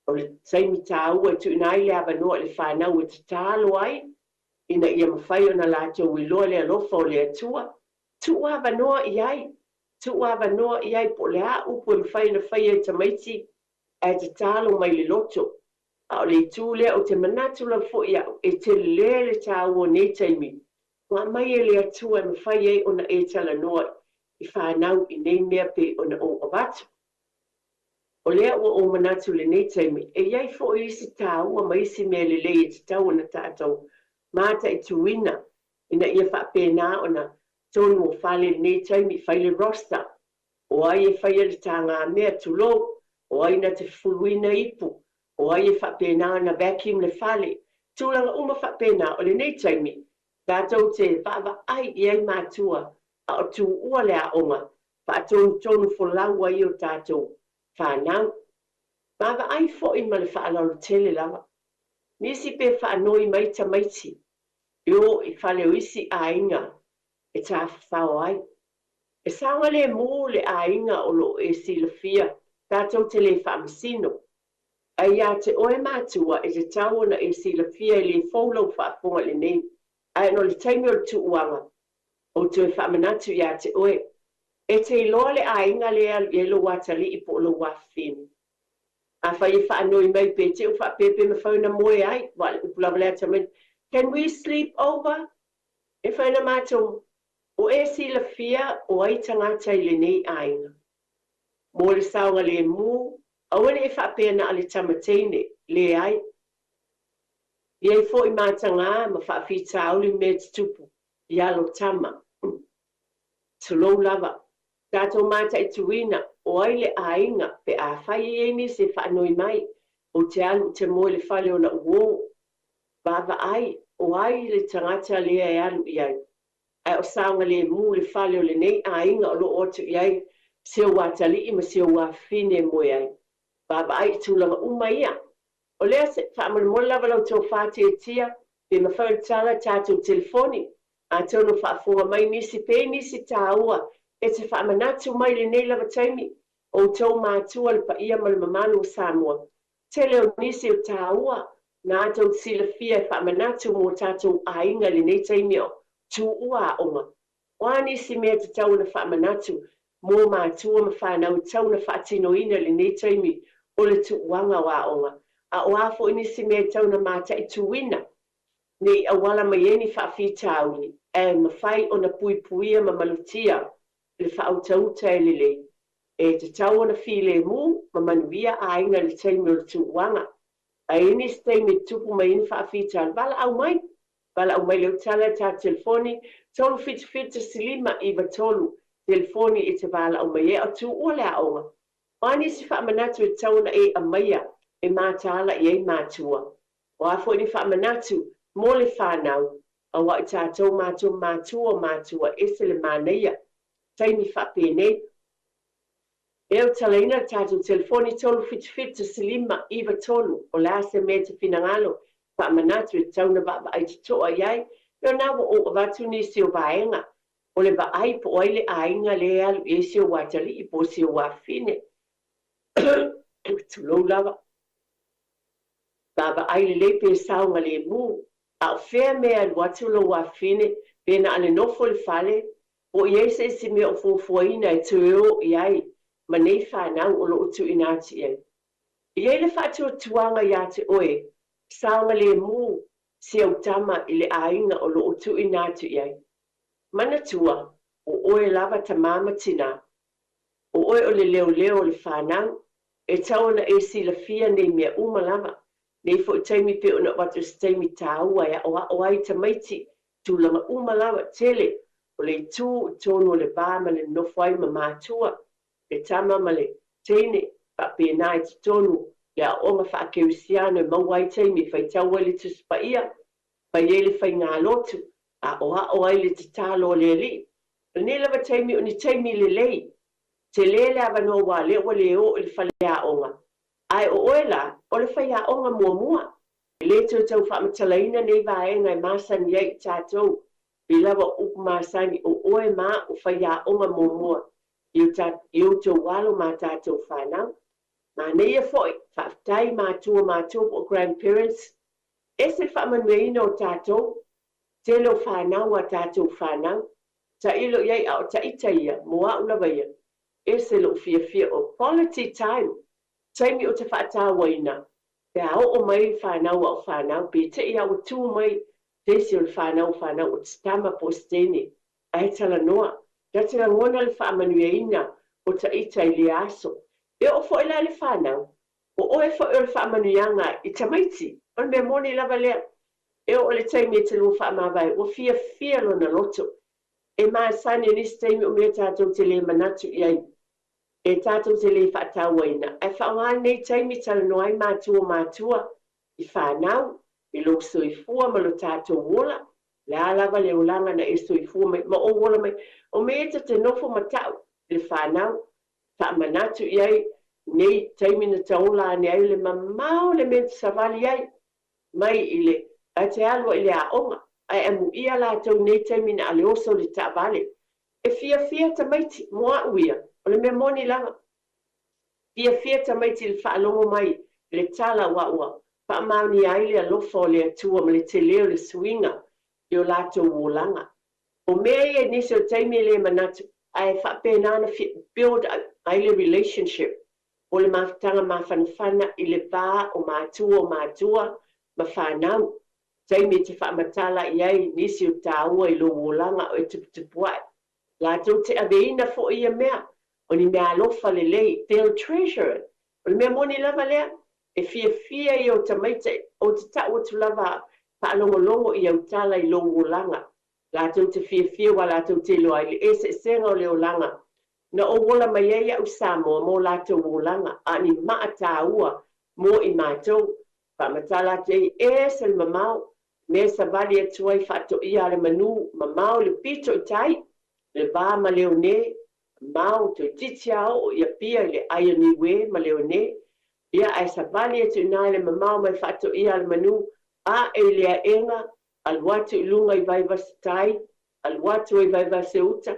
O le taimi tāua e tuuina ai le avanoa i le fanau e tatalo ai ina ia mafai ona latou iloa le alofa o le Atua. Tuu avanoa i ai, tuu avanoa i ai po o le a upu e mafai ona faia e tamaiti ae tatalo mai le loto. A o le itu lea ou te manatu lava foi au e tele le tāua o nei taimi ua aumai e le Atua e mafai ai ona e talanoa i fanau i nei mea pei ona ou avatu. O lea ua ou manatu i lenei taimi, e i ai foi isi tāua ma isi mea lelei e tatau ona tatou mataituina ina ia faapena ona tonu o fale i lenei taimi, fai le roster, o ai e faia le tagamea, tulou, o ai na te fufuluina ipu, o ai e faapena ona vacuum le fale, tulaga uma faapena. O lenei taimi, tatou te vaavaai i ai matua a o tuua le aoga, faatonutonu folau ai o tatou fanau. Vaavaai foi ma le faaaloalo tele lava. Nisi pe faanoi mai tamaiti e o i fale o isi aiga e tafafao ai. E saogalemu le aiga o lo o e silafia tatou te le faamasino. Ae ia te oe matua e tatau ona e silafia e le fou lau faafofoga i lenei ae ona o le taimi o le tuuaga ou toe faamanatu ia te oe. E te iloa le aiga lea e alu i ai lou atalii po o lou afafine. Afai e faanoi mai pe te u faapea pe mafai ona moe ai, aua o le upu lava lea a tamaiti, Can we sleep over? E whai ana mātou, o e silafia o ai tagata i lenei aiga. Mo le saogalemu, aua ne i faapea na o le tama teine, leai. I ai foi matagā ma faafitauli mea tutupu i alo tama. Tulou lava. Tatou mataituina, o ai le aiga pe afai e i ai nisi e faanoi mai, ou te alu ou te moe i le fale o la'u uō. Vaavaai, o ai le tagata lea e alu i ai? Ae o saogalemu le fale o lenei aiga o lo o atu i ai si ou atalii ma si ou afafine e moe ai. Vaavaai i tulaga uma ia. O lea se, faamolemole lava la outou faatiatia, pe mafai ona tala tatou telefoni, atonu o faafofoga mai nisi pe nisi tāua e te faamanatu mai lenei lava taimi. Outou matua le paia ma le mamalu o Samoa, tele o nisi o taua na tou silafia e faamanatu mo tatou aiga i lenei taimi o tuua aoga. O a nisi mea e tatau ona faamanatu mo matua ma fanau e tatau ona faatinoina i lenei taimi o le tuuaga o aoga? A o a foi nisi mea e tatau ona mataituina ne i auala mai ai ni faafitauli ae mafai ona puipuia ma malutia le faautauta e lelei? E tatau ona filemu ma manuia aiga i le taimi o le tuuaga. Ae i ai nisi taimi e tutupu mai ai ni faafitauli, valaau mai. Valaau mai le tala i le tatou telefoni 377 1593, telefoni e te valaau mai ai a o tuua le aoga. O a nisi faamanatu e tatau ona e aumaia e mataala i ai matua? O a foi ni faamanatu mo le fanau, aua o i tatou matou matua o matua, ese le manaia taimi faapenei. E autalaina le tatou telefoni 377 1593, o le a se mea e te finagalo faamanatu e tatau ona vaavaai totoa i ai. O lena ua ou avatu nisi o vaega o le vaai po o ai le aiga lea e alu i ai si ou atalii po o si ou afafine. Tulou lava. Vaavaai lelei pe saogalemu, a o fea mea e alu atu lou afafine, pe na o le nofo i le fale, po o i ai se isi mea o fuafuaina e toe o i ai ma nei fanau o lo o tuuina atu i ai. E i ai le faatuatuaga ia te oe, saogalemu si au tama i le aiga o lo o tuuina atu i ai. Manatua, o oe lava tamā ma tinā. O oe o le leoleo o le fanau, e tatau ona e silafia nei mea uma lava. Nei foi taimi pei ona avatu i se taimi tāua e aʻoaʻo ai tamaiti, tulaga uma lava, tele o le itu i totonu o le va ma le nonofo ai ma matua, le tama ma le teine, faapena i totonu le aoaoga faakerisiano e maua ai taimi e faitau ai le Tusi Paia, fai ai le faigalotu, aʻoaʻo ai le tatalo a le Alii. O lenei lava taimi o ni taimi lelei, tele le avanoa aua o lea ua le o i le faleaoga, ae o oe la, o le faiaoga muamua. E le toe tau faamatalaina nei vaega e masani ai i tatou, pei lava o upu masani, o oe ma au o faiaoga muamua i outou alo ma tatou fanau. Manaia foi, faafetai matua matua po o grandparents, ese le faamanuiaina o tatou, tele o fanau a tatou fanau. Tailo i ai a o taita ia, mo au lava ia, ese lou fiafia o quality time, taimi ou te faatauaina, pe a oo mai fanau a o fanau, pe te i a ua tu mai se isi o le fanau o fanau o se tama po o se teine, ae talanoa, ta te lagona le faamanuiaina o taita i lea aso. E oo foi la i le fanau, o oe foi o le faamanuiaga i tamaiti, o le mea moni lava lea. E oo i le taimi e te lua faamavae, ua fiafia lona loto. E masani i nisi taimi o mea tatou te le manatu i ai, e tatou te le faatauaina, ae faaaoga lenei taimi e talanoa ai matua o matua i fanau, i lou soifua ma lo tatou ola, le a lava le olaga na e soifua mai ma ou ola mai. O mea ia ta te nofo ma ta'u i le fanau, faamanatu i ai nei taimi na taola ane ai le mamao le mea na savali ai mai i le ae te alu ai i le aoga, ae amuia latou nei taimi na ale oso le taavale. E fiafia tamaiti, mo au ia, o le mea moni lava. Fiafia tamaiti i le faalogo mai i le tala aua ua faamaonia ai le alofa o le Atua ma le tele o le suiga i o latou olaga. O mea ia i nisi o taimi e le manatu, ae faapena ona build ai le relationship o le mafutaga mafanafana i le va o matua o matua ma fanau, taimi e te faamatala i ai nisi o tāua i lou olaga o e tuputupu ae. Latou te aveina foi ia mea, o ni mea alofa lelei, they'll treasure it. O le mea moni lava lea, e fiafia ia o tamaiti, ou te tau atu lava faalogologo i au tala i lou olaga. Latou te fiafia aua latou te iloa ai le eseesega o le olaga na ou ola mai ai au Samoa ma o latou olaga, a o ni maa tāua mo i matou. Faamatala atu ai, ese le mamao, mea savali atu ai faatoia a le manu, mamao le pito i tai, le va ma Leone, mamao toeitiiti a oo i Apia i le ai o Niue ma Leone, ia ae savali atu i ina i le mamao mai faatoia a le manu, ae i le aega, alu atu i luga i Vaivase tai, alu atu ai Vaivase uta,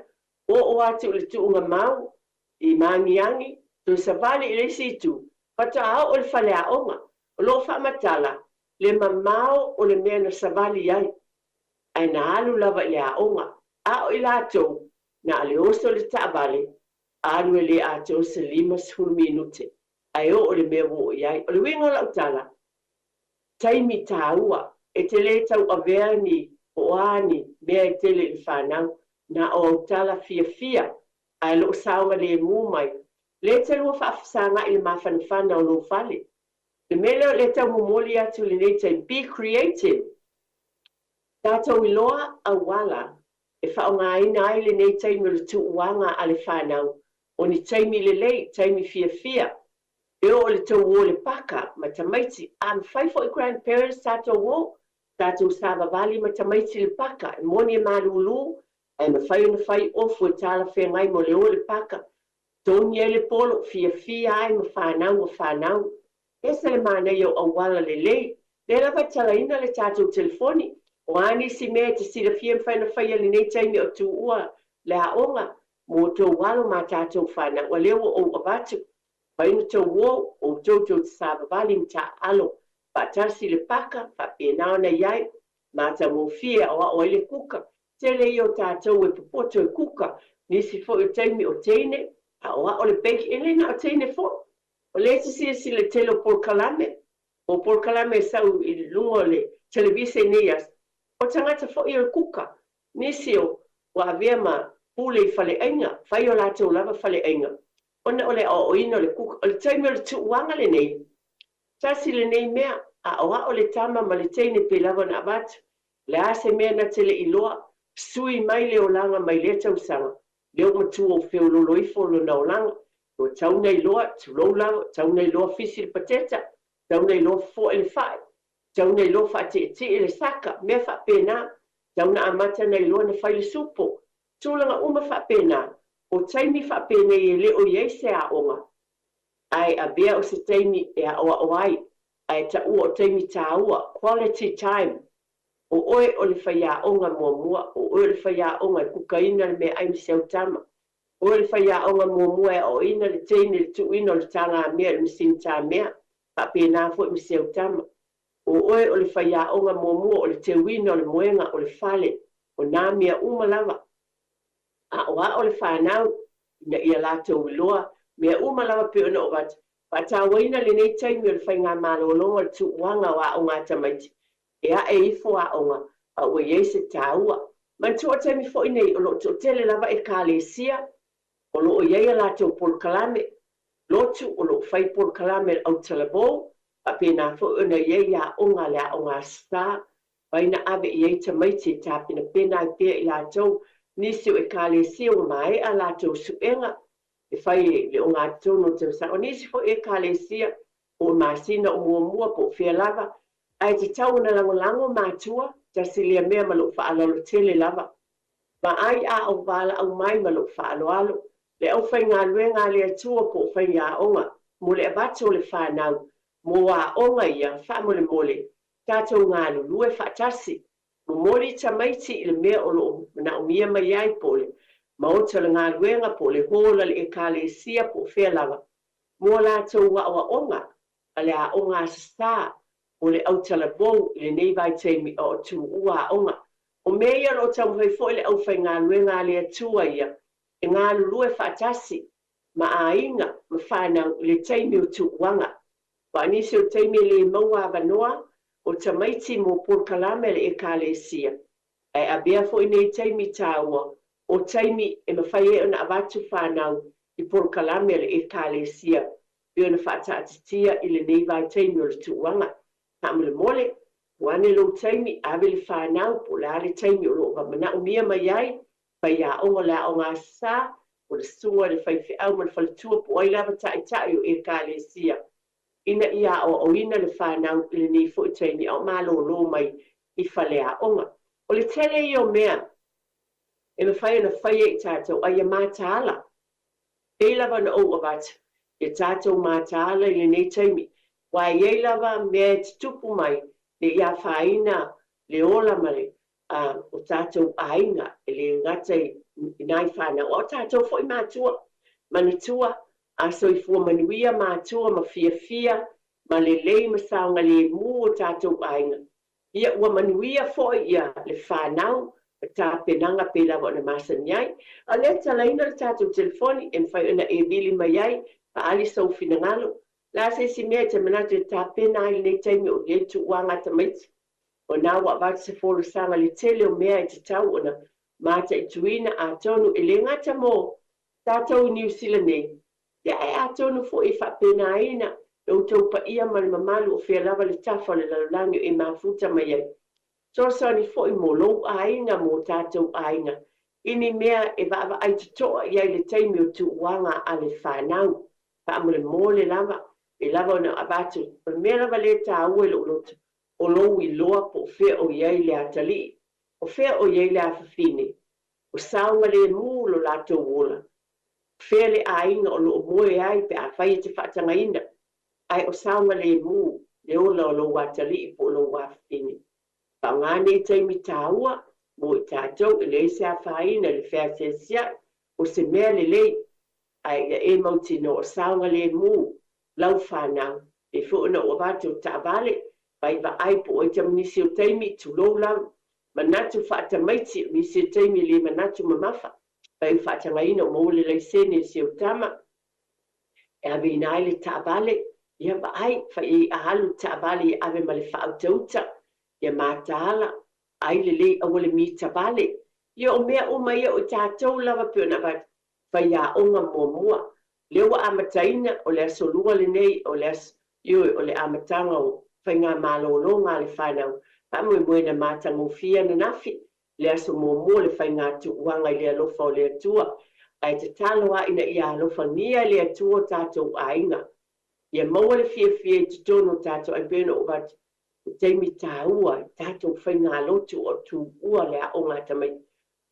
oo atu i le tuuga mau i Magiagi, Toe savali i le isi itu, faatoa oo i le faleaoga. O lo o faamatala le mamao o le mea na savali ai, ae na alu lava i le aoga. A o i latou, na o le oso i le taavale, alu e le atoa se 50 minute ae oo i le mea ua oo i ai. O le uiga o lau tala, taimi taua, e te le tauavea ni po o a ni mea e tele i le fanau, na o au tala fiafia ae o lo o saogalemu mai, lea e te lua faafesagai i le mafanafana o lou fale. Le mea lea o lea e tau momoli atu i lenei taimi, be creative! Tatou iloa auala e faaaogaina ai lenei taimi o le tuuaga a le fanau, o ni taimi lelei, taimi fiafia, e oo i le tou o i le paka ma tamaiti, a mafai foi grandparents tatou o, tatou savavali ma tamaiti i le paka, e moni e malulu, ae mafai ona fai ofu e talafeagai mo le o i le paka, togi ai le polo, fiafia ai ma fanau ma fanau. Ese le manaia o auala lelei. Lea lava e talaina le tatou telefoni. O a nisi mea e te silafia e mafai ona faia i lenei taimi o tuua le aoga mo outou alo ma tatou fanau, a lea ua ou avatu, mafai ona tou o, outou tou te savavali ma taaalo faatasi i le paka, faapena ona i ai, matagofie e aoao ai le kuka. Tele ia o tatou e popoto e kuka, nisi foi o taimi o teine, aoao le baking, e le na o teine foi. O lea e te silasila i le tele o polokalame, o polokalame e sau i luga o le televise i nei aso, o tagata foi o le kuka, nisi o ua avea ma pule i faleaiga, fai o latou lava faleaiga, ona o le aoaoina o le kuka. O le taimi o le tuuaga lenei, tasi lenei mea, aoao le tama ma le teine pei lava ona avatu, O le a se mea na te le i iloa, sui mai le olaga mai lea tausaga, lea ua matua ua feololo ifo lona olaga, ua tau na iloa, tulou lava, ua tau na iloa fisi le pateta, tau na iloa fofoe le fai, tau na iloa faatietie le saka, mea faapena, tau na amata na iloa na fai le supo, tulaga uma faapena, o taimi faapenei e le o i ai se aoga, ae avea o se taimi e aoao ai, ae taua o taimi tāua, quality time. O oe o le faiaoga muamua, o oe o le faiaoga e kukaina le meaai ma si au tama. O oe o le faiaoga muamua e aoaoina le teine i le tuuina o le tagamea i le masini tamea, faapena foi ma si au tama. O oe o le faiaoga muamua o le teuina o le moega o le fale, o nā mea uma lava. Aoao le fanau ina ia latou iloa mea uma lava pei ona ou avatu. Faatauaina lenei taimi o le faigamalologa o le tuuaga o aoga a tamaiti e ae ifo aoga a ua i ai se taua. Manatua o taimi foi nei o lo o toatele lava Ekalesia o lo o i ai a latou polokalame lotu, o lo o fai polokalame a le autalavou, faapena foi ona i ai aoga a le Aoga Aso Sa, mai na ave i ai tamaiti e tapenapena ai pea i latou nisi o Ekalesia ua maea a latou suega e fai i le ogatotonu o le tausaga. O nisi foi Ekalesia po o masina o muamua po o fea lava, ae tatau ona lagolago matua, tasi lea mea ma lou faaaloalo tele lava. Vaai a o valaau mai ma lou faaaloalo le aufaigaluega a le Atua po o faiaoga mo le avatu o le fanau mo aoga ia faamolemole tatou galulue faatasi. Momoli tamaiti i le mea o lo o manaomia mai ai po o le maota o le galuega po o le hall a le Ekalesia po o fea lava mo a latou aoaoga a le aoga Aso Sa o le autalavou i lenei vaitaimi a o tuua aoga. O mea ia o lo o taumafai foi le aufaigaluega a le Atua ia e galulue faatasi ma aiga ma fanau i le taimi o tuuaga. Aua o nisi o taimi e le maua avanoa o tamaiti mo polokalame a le Ekalesia, ae avea foi nei taimi taua o taimi e mafai ai ona avatu fanau i polokalame a le Ekalesia pei ona faataatitia i lenei vaitaimi o le tuuaga. Faamolemole, ua ane lou taimi, ave le fanau po o le a le taimi o lo o manaomia mai ai, faiaoga o le Aoga Aso Sa, o le susuga i le faifeau ma le faletua po o ai lava taitai o Ekalesia ina ia aoaoina le fanau i lenei foi taimi a o malolo mai i faleaoga. O le tele ia o mea e mafai ona faia i tatou a ia mataala. Pei lava ona ou avatu ia tatou mataala i lenei taimi, aua e i ai lava mea e tutupu mai ne i afaina le ola ma le o tatou aiga, e le gata i nai fanau, a o tatou foi matua. Manatua, A soifua manuia matua ma fiafia ma lelei ma saogalemu o tatou aiga, ia ua manuia foi ia le fanau ma tapenaga pei lava ona masani ai. A o lea e talaina le tatou telefoni e mafai ona e vili mai ai, faaali sou finagalo. O le a se isi mea e te manatu e tapena ai i lenei taimi o i ai tuuaga a tamaiti? O lena ua avatu se folasaga i le tele o mea e tatau ona mataituina, atonu e le gata mo tatou i Niu Sila nei, ia ae atonu foi e faapenaina lo outou paia ma le mamalu o fea lava le tafa o le lalolagi o e mafuta mai ai. Fesoasoani foi mo lou aiga, mo tatou aiga, i ni mea e vaavaai totoa i ai i le taimi o tuuaga a le fanau. Faamolemole lava, e lava ona avatu, o le mea lava lea e taua i lou loto, o lou iloa po o fea o i ai le atalii, o fea o i ai le afafine, o saogalemu lo latou ola, o fea le aiga o lo o moe ai pe afai e te faatagaina, ae o saogalemu le ola o lou atalii po o lou afafine. Faaaoga nei taimi taua mo i tatou e leai se afaina i le feasiasia'i, o se mea lelei, ae ia e mautinoa o saogalemu lau fanau. Pei foi ona ou avatu o taavale, vai vaai po o ai ta nisi o taimi, tulou lava, manatu faatamaiti, o nisi o taimi e le manatu mamafa, vai faatagaina o maua le laisene i si ou tama, e aveina ai le taavale, ia vaai, fai i ai a alu le taavale ia ave ma le faautauta, ia mataala, ai lelei aua le mitavale. Ia o mea uma ia o i tatou lava pei ona avatu, faiaoga muamua. Lea ua amataina, o le aso Lua lenei, o le aso, ioe, o le amataga o faigamalologa a le fanau. Faamoemoe na matagofie ananafi, le aso muamua o le faigatuuaga i le alofa o le Atua. Ae tatalo lava ina ia alofagia e le Atua o tatou aiga. Ia maua le fiafia i totonu o tatou aiga, pei ona ou avatu, le taimi taua i tatou faigalotu o tuua le aoga a tamaiti.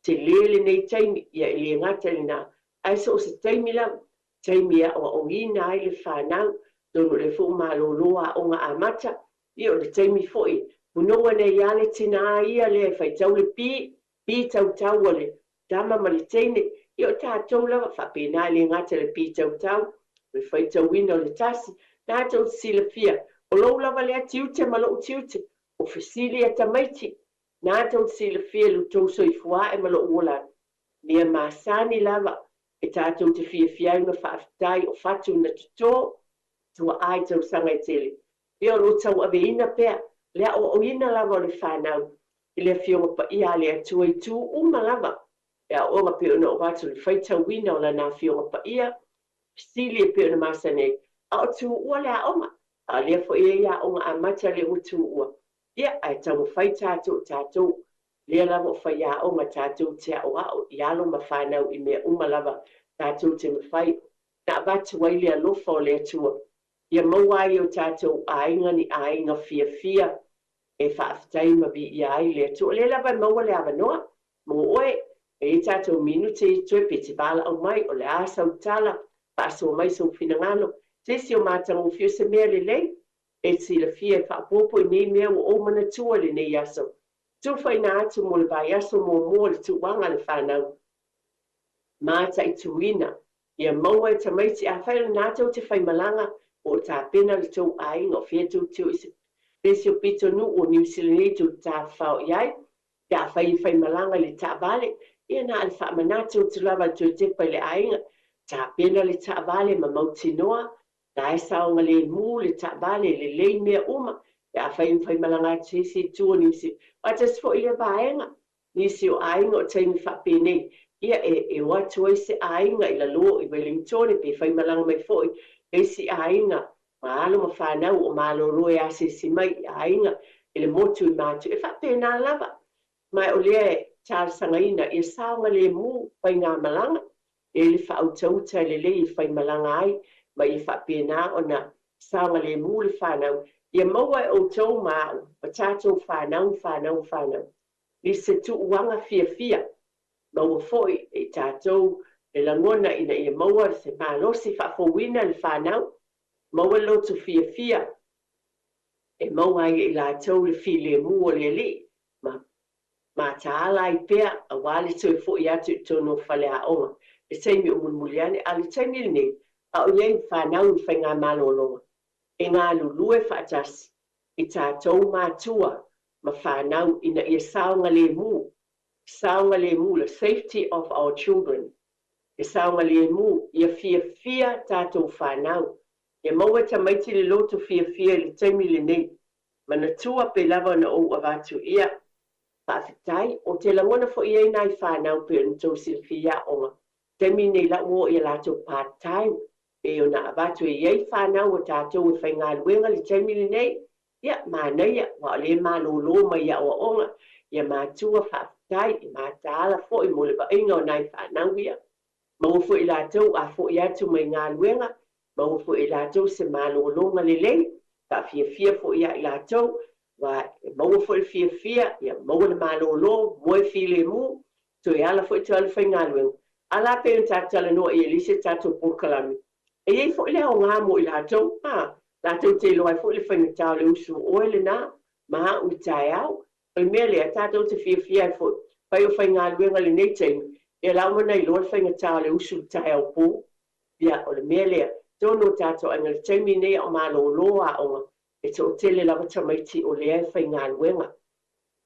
Tele lenei taimi, ia e le gata i lena, ae so o se taimi lava, taimi e aoaoina ai le fanau, atonu o lea foi ua malolo aoga amata, ia o le taimi foi, punou ane ai lava le tina ia lea e faitau le pi, pi tautau a le tama ma le teine, ia o tatou lava, faapena e le gata i le pi tautau, o le faitauina o le tasi, na tou te silafia, o lou lava lea tiute ma lou tiute, o fesili a tamaiti, Na tou te silafia i lo tou soifua ae ma lou ola atu, mea masani lava e tatou te fiafia ai ma faafetai o fatu na toto tuaa i tausaga e tele. Ia o lo tauaveina pea le aoaoina lava o le fanau i le Afioga Paia a le Atua i itu uma lava e aoaoga pei ona oo atu le faitauina o Lana Afioga Paia, fesili e pei ona masani ai, a o tuua le aoga, a o lea foi e i ai aoga amata lea ua tuua. Ia, ae taumafai tatou, tatou, lea lava o faiaoga tatou te aoao i alo ma fanau i mea uma lava tatou te mafai ona avatu ai le alofa o le Atua ia maua ai e o tatou aiga ni aiga fiafia e faafetai ma viia ai le Atua. O lea lava e maua le avanoa mo oe, e i ai tatou minute i toe pe te valaau mai, o le a sau tala, faasoa mai sou finagalo, se isi o matagofie o se mea lelei. E silafia e faaopoopo i nei mea ua ou manatua i lenei aso. Tufaina atu mo le vaiaso muamua o le tuuaga a le fanau mataituina ia maua e tamaiti afai o lena tou te faimalaga po o tapena le tou aiga o fea tou te o i se pesi o pitonuu o Niu Sila nei tou te tafafao i ai pe afai e faimalaga i le taavale ia na o le faamanatu atu lava le toe tepa i le aiga tapena le taavale ma mautinoa La e saogalemu le taavale, lelei mea uma, pe afai e mafai malaga atu se isi i tua o Niu Sila. Faatasi foi lea vaega, nisi o aiga o taimi faapenei, ia e, e o atu ai se aiga i lalo i Wellingtone pe fai malaga mai foi le isi aiga ma alo ma fanau o malolo e asiasi mai i aiga i le motu i Matu. E faapena lava. Ma o lea e talosagaina ia saogalemu faigamalaga e le faautauta lelei e faimalaga ai ma ia faapena ona saogalemu le fanau, ia maua e outou ma au ma tatou fanau fanau fanau i se tuuaga fiafia, maua foi e i tatou le lagona ina ia maua se malosi faafouina le fanau, maua le loto fiafia e maua ai e i latou le filemu o le Alii ma mataala ai pea aua le toe foi atu i totonu o faleaoga i le taimi o mulimuli ane. A o le taimi lenei, A o i ai fanau i faigamalologa e galulue faatasi i tatou matua ma fanau ina ia saogalemu, saogalemu, the safety of our children, e saogalemu, ia fiafia tatou fanau. Ia maua e tamaiti le loto fiafia i le taimi lenei. Manatua pei lava ona ou avatu ia. Faafetai, ou te lagona foi i ai nai fanau pei ona tou silafia i aoga. Taimi nei la ua oo i a latou part time, pei ona avatu e i ai fanau a tatou e faigaluega i le taimi lenei. Ia, manaia, aua o lea e malolo mai i aoaoga. Ia matua, faafetai, e mataala foi mo le vaaiga o nai fanau ia. Maua foi e latou a foi atu mai galuega, maua foi e latou se malologa lelei, faafiafia foi ia i latou, aua e maua foi le fiafia, ia maua le malolo, moe filemu, toe ala foi toe alu faigaluega. A la pei ona tatou talanoa i ai i le isi a tatou polokalame, e i ai foi le aoga mo i latou, a, latou te iloa ai foi le faigata o le usu o oe lena ma au i taeao. O le mea lea, tatou te fiafia ai foi, fai o faigaluega i lenei taimi, ia la ua na iloa le faigata o le usu i le taeao po. Ia, o le mea lea, tonu o tatou aiga i le taimi lenei a o malolo aoga, e toatele lava tamaiti o lea e faigaluega.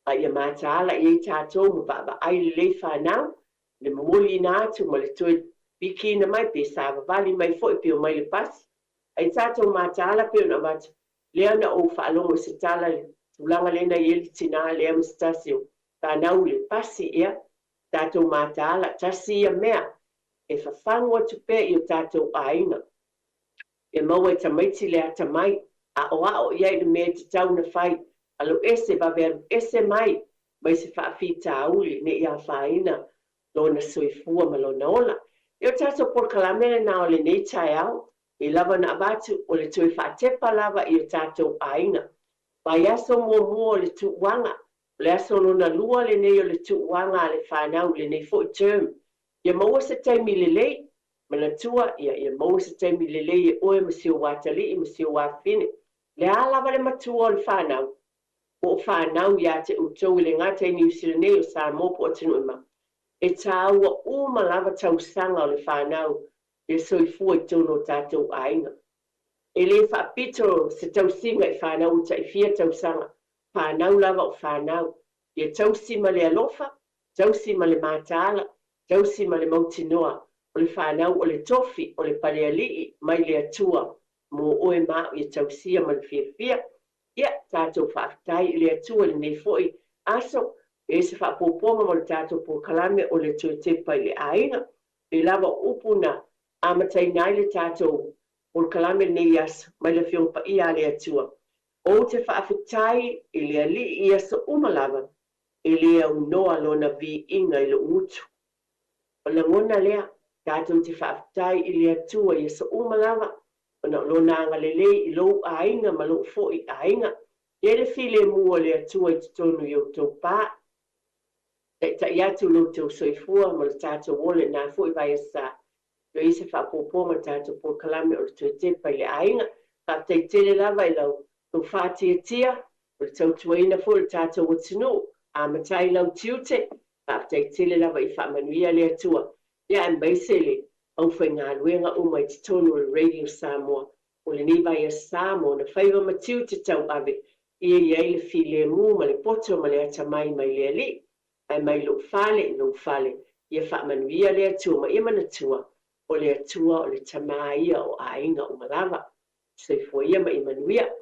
A ia mataala i ai tatou ma vaavaai lelei fanau, le momoliina atu ma le toe pikiina mai pe savavali mai foi pe omai le pasi. A ia tatou mataala pei ona avatu, lea na ou faalogo i se tala i le tulaga lea na i ai le tinā lea ma se tasi o fanau i le pasi, ia, tatou mataala, tasi ia mea e fafagu atu pea i o tatou aiga. E maua e tamaiti le atamai, aoao i ai le mea e tatau ona fai, alu ese, vave alu ese mai, mai se faafitauli ne i afaina lona soifua ma lona ola. Ia o tatou polokalame lena o lenei taeao, e lava ona avatu, o le toe faatepa lava i o tatou aiga. Vaiaso muamua o le tuuaga, o le aso lona lua lenei o le tuuaga a le fanau i lenei foi term. Ia maua se taimi lelei, manatua, ia, ia maua se taimi lelei e oe ma si ou atalii ma si ou afafine. Le a lava le matua o le fanau, po o fanau ia te outou e le gata i Niu Sila nei, o Samoa po o atunuu e mama. E tāua uma lava tausaga o le fanau i le soifua i totonu o tatou aiga. E le faapito se tausiga i fanau ua taifia tausaga, fanau lava o fanau. Ia tausi ma le alofa, tausi ma le mataala, tausi ma le mautinoa, o le fanau o le tofi, o le palealii mai le Atua mo oe ma au ia tausia ma le fiafia. Ia, tatou faafetai i le Atua i lenei foi aso, e se faaopoopoga mo le tatou polokalame o le toe tepa i le aiga. E lava o upu na amataina ai le tatou polokalame lenei aso mai le Afioga Paia a le Atua. Ou te faafetai i le Alii i aso uma lava, e le aunoa lona viiga i lou gutu. O le lagona lea, tatou te faafetai i le Atua i aso uma lava, ona o Lona agalelei i lou aiga ma lou foi aiga. I ai le filemu o le Atua i totonu i outou pa. Taitai atu lo outou soifua ma le tatou ola i na foi vaiasa. Toe i se faaopoopoga o le tatou polokalame o le toe tepa i le aiga. Faafetai tele lava i lau tou faatiatia, o le tautuaina foi o le tatou atunuu. Amata ai lau tiute, faafetai tele lava i faamanuia le Atua. Ia aemaise le aufaigaluega uma i totonu o le Radio Samoa o lenei vaiasa ma ona faiva ma tiute tauave ia i ai le filemu ma le poto ma le atamai mai le Alii ae mai lou fale i lou fale ia faamanuia le Atua ma ia manatua o le Atua o le Tama ia o aiga uma lava. Soifua ia ma ia manuia.